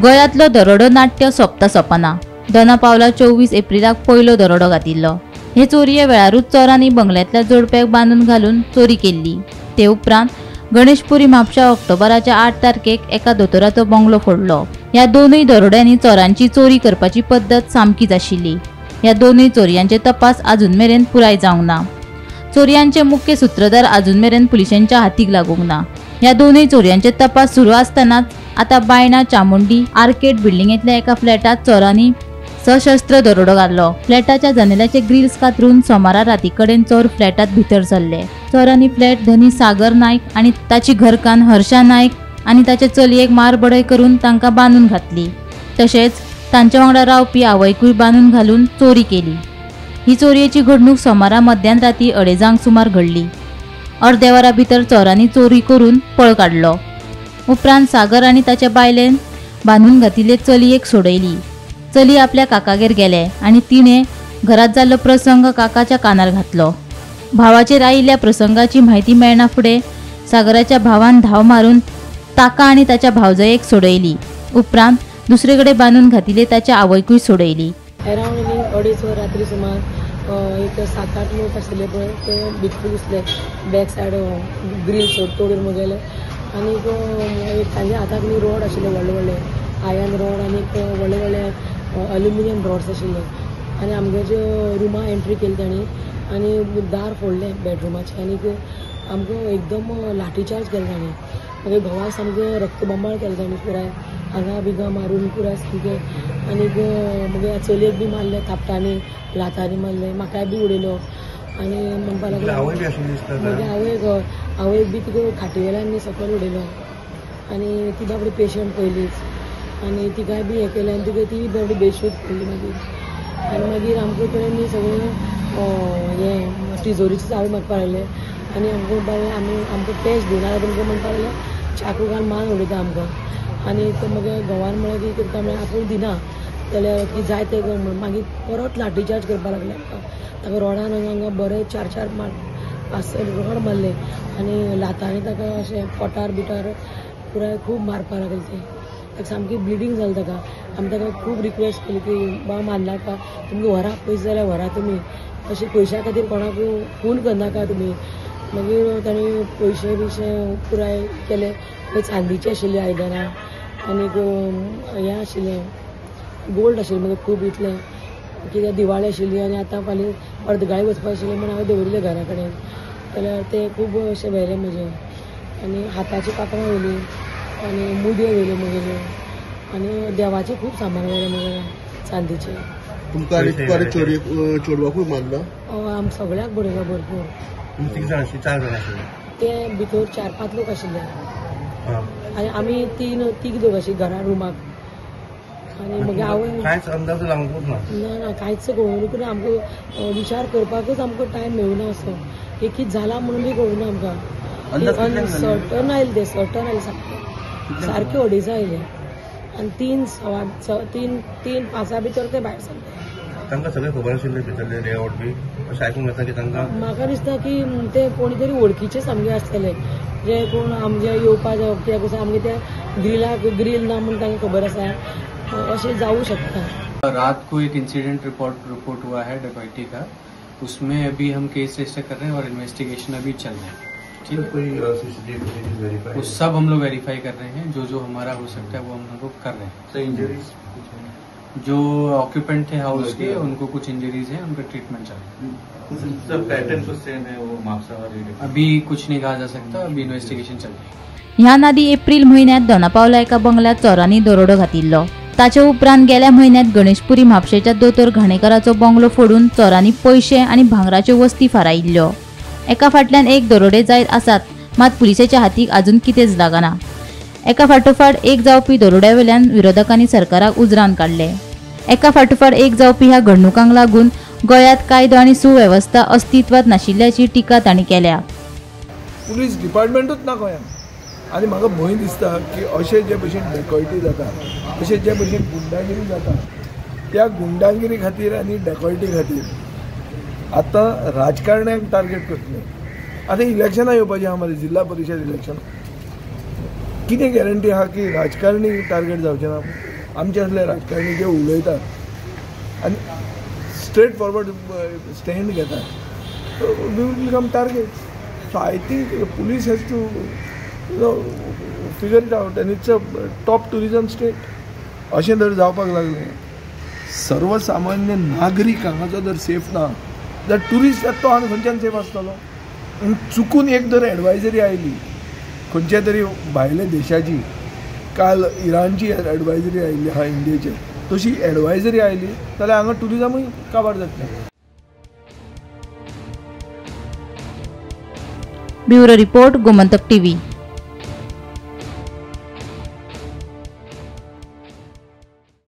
गोंयांतलो दरोडो नाट्य सोंपता सोंपना. दोना पावला 24 एप्रिलाक पयलो दरोडो घातिल्लो. हे चोरये वेळारूच चोरांनी बंगल्यांतल्या जोडप्याक बांदून घालून चोरी केल्ली. ते उपरांत गणेशपुरी म्हापशा ऑक्टोबराच्या 8 तारखेक एका दोतोराचो बंगलो फोडलो. ह्या दोनूय दरोड्यांनी चोरांची चोरी करपाची पद्दत सामकीच आशिल्ली. ह्या दोनूय चोरयांचे तपास अजून मेरेन पुराय जावंक ना. चोरयांचे मुख्य सूत्रधार अजून मेरेन पुलिसांच्या हातीक लागूंक ना. ह्या दोनूय चोरयांचे तपास सुरू आसतनाच आतां बायणा चामुंडी आर्केड बिल्डिंगेंतल्या एका फ्लॅटांत चोरांनी सशस्त्र दरोडो घालो. फ्लॅटाच्या जनेलाचे ग्रिल्स कातरून सोमारा राती कडेन चोर फ्लॅटांत भितर सरले. चोरांनी फ्लॅट धनी सागर नायक आनी ताची घरकान्न हर्षा नायक आनी ताचे चलयेक मारबडय करून तांकां बांदून घातली. तशेंच तांच्या वांगडा रावपी आवयकूय बांदून घालून चोरी केली. ही चोरयेची घडणूक सोमारा मध्यान राती 2:30 सुमार घडली. अर्द्या वरा भितर चोरांनी चोरी करून पळ काडलो. उपरांत सागर आनी ताच्या बायलेन बांदून घातिल्ले चलयेक सोडयली. चली आपल्या काकागेर गेले आनी तिणें घरांत जाल्लो प्रसंग काकाच्या कानार घातलो. भावाचेर आयिल्ल्या प्रसंगाची म्हायती मेळना फुडें सागराच्या भावान धांव मारून ताका आनी ताच्या भावजयेक सोडयली. उपरांत दुसरे कडेन बांदून घातिल्ले ताच्या आवयकूय सोडयली. अरावंड 2:30 वर रात्री सुमार एक 7-8 लोक आशिल्ले पळय ते भितर घुसले. बॅक सायड ग्रील तोडून गेले आनी तांच्या हाताक न्ही रोड आशिल्ले, व्हडले व्हडले आयर्न रोड आनी व्हडले व्हडले अल्युमिनियम रॉड्स आशिल्ले. आनी आमगे रुमा एंट्री केली तांणी आनी दार फोडलें बेडरुमाचें आनी आमकां एकदम लाठीचार्ज केलो तांणी. मागीर घोवाक सामकें रक्तबंबाळ केलें तांणी, पुराय हांगा बिंगा मारून पुराय सामकें. आनीक मागीर चलयेक बी मारलें, थापटांनी लातांनी मारलें, म्हाकाय बी उडयलो. आनी म्हणपाक लागलो मागीर आवयक आवयक बी तिका खाटी वेल्यान सकयल उडयलो. आनी ती बाबडी पेशंट पयलींच आनी तिकाय बी हें केलें आनी तिका ती बाबडी बेशूद पडली मागीर. आनी मागीर आमकां कडेन न्ही सगळें हें तिजोरीची चावी मागपाक लागले आनी आमकां म्हणपाक लागले आमी आमकां कॅश दिना जाल्यार तुमकां म्हणपाक लागले चाकू घालून मान उडयता आमकां. आनी तो मागीर घोवान म्हळें की कितें म्हळ्यार आपूण दिना जाल्यार की जाय तें कर म्हणून. मागीर परत लाठीचार्ज करपाक लागले आमकां. ताका रोडान हांगा हांगा बरे 4-4 5-6 रोड मारले आनी लातांनी ताका अशें पोटार बिटार पुराय खूब मारपाक लागले. ते ताका सामकी ब्लिडींग जालें ताका. आमी ताका खूब रिक्वेस्ट केली की बा मारनाका, तुमकां व्हरा पयशे जाल्यार व्हरा तुमी, अशें पयशां खातीर कोणाक खून करनाका तुमी. मागीर ताणें पयशे बियशे पुराय केले. चांदीचे आशिल्ली आयदनां आनीक हें आशिल्लें गोल्ड आशिल्लें मागीर खूब इतलें कित्याक दिवाळी आशिल्ली आनी आतां फाल्यां अर्दगाळी वचपा आशिल्लें म्हूण हांवें दवरिल्लें घरा कडेन. जाल्यार तें खूब अशें व्हेलें म्हजें. आनी हाताची कांकणां व्हेलीं आनी मुदयो व्हेल्यो म्हगेल्यो आनी देवाचें खूब सामान व्हेलें म्हगेलें चांदीचें. तुमकां चेडवाकूय मारलो? आम सगळ्याक बडयलो भरपूर. कितले जाण आशिल्ले? 4 जाण आशिल्ले ते भितर. 4-5 लोक आशिल्ले आनी आमी 3 लोक आशिल्ले घरा रुमाक. आनी मागीर आवय कांयच अंदाज लागूंक ना? ना ना, कांयच कळूंक ना आमकां. विचार करपाकूच आमकां टायम मेळुना असो की कितें जालां म्हणून बी कळुना आमकां. सर्टन आयलें तें, सर्टन आयलें सारकें सारकें 2:30 आयलें आनी 3:15 3-5 भितर ते भायर सरले. तांकां सगळें खबर आशिल्लें भितरलें लेआवट बी अशें आयकूंक येता की तांकां? म्हाका दिसता की ते कोणी तरी वळखीचे सामके आसतले जे कोण आमगे येवपा जावप कित्याक कसो आमगे ते ग्रिलाक ग्रील ना म्हूण तांकां खबर आसा, अशें जावूं शकता. रात को एक इंसिडेंट रिपोर्ट हुआ है डकैती का, उसमें अभी हम केस रजिस्टर कर रहे हैं और इन्वेस्टिगेशन अभी चल रहा है. ठीक है, कोई सीसीटीवी वेरीफाई वो सब हम लोग वेरीफाई कर रहे हैं. जो जो हमारा हो सकता है वो हम लोग कर रहे हैं. इंजरीज जो ऑक्यूपेंट थे हाउस के उनको कुछ इंजरीज हैं, उनका ट्रीटमेंट चल रहा है. पैटर्न कुछ सेम है वो म्हापसा वाली? अभी कुछ नहीं कहा जा सकता, अभी इन्वेस्टिगेशन चल रही है. ह्या आदी एप्रिल म्हयन्यांत दोनापावला एका बंगल्यांत चोरांनी दरोडो घातिल्लो. ताचे उपरांत गेल्या म्हयन्यांत गणेशपुरी म्हापशेच्या दोतोर घाणेकाराचो बंगलो फोडून चोरांनी पयशे आनी भांगराच्यो वस्ती फारायिल्ल्यो. एका फाटल्यान एक दरोडे जायत आसात, मात पुलिसेच्या हातीक अजून कितेंच लागना. एका फाटोफाट एक जावपी दरोड्या वेल्यान विरोधकांनी सरकाराक उजरावन काडले. एका फाटोफाट एक जावपी ह्या घडणुकांक लागून गोंयांत कायदो आनी सुवेवस्था अस्तित्वात नाशिल्ल्याची टिका तांणी केल्या. पुलीस डिपार्टमेंटूच ना गोंयांत आनी म्हाका भंय दिसता की अशें जे भशेन डेकॉयटी जाता, अशें जे भशेन गुंडागिरी जाता, त्या गुंडागिरी खातीर आनी डेकॉयटी खातीर आतां राजकारण्यांक टार्गेट करतले. आतां इलेक्शनां येवपाचीं आहा मरे, जिल्हा परिशद इलेक्शन, कितें गॅरंटी आहा की राजकारणी टार्गेट जावचें ना? आमचे असले राजकारणी जे उलयतात आनी स्ट्रेट फॉरवर्ड स्टँड घेतात, we will become target. So I think police has to figure it out, and it's a top tourism state. अशें जर जावपाक लागलें, सर्वसामान्य नागरीक हांगाचो जर सेफ ना जाल्यार ट्युरिस्ट तो आनी खंयच्यान सेफ आसतलो? आनी चुकून एक जर एडवायजरी आयली खंयच्या तरी भायल्या देशाची, काल इराणची एडवायजरी आयिल्ली आहा इंडियेचेर, तशी एडवायजरी आयली जाल्यार हांगा ट्युरिजमूय काबार जातलें. Bureau report, Gomantak TV.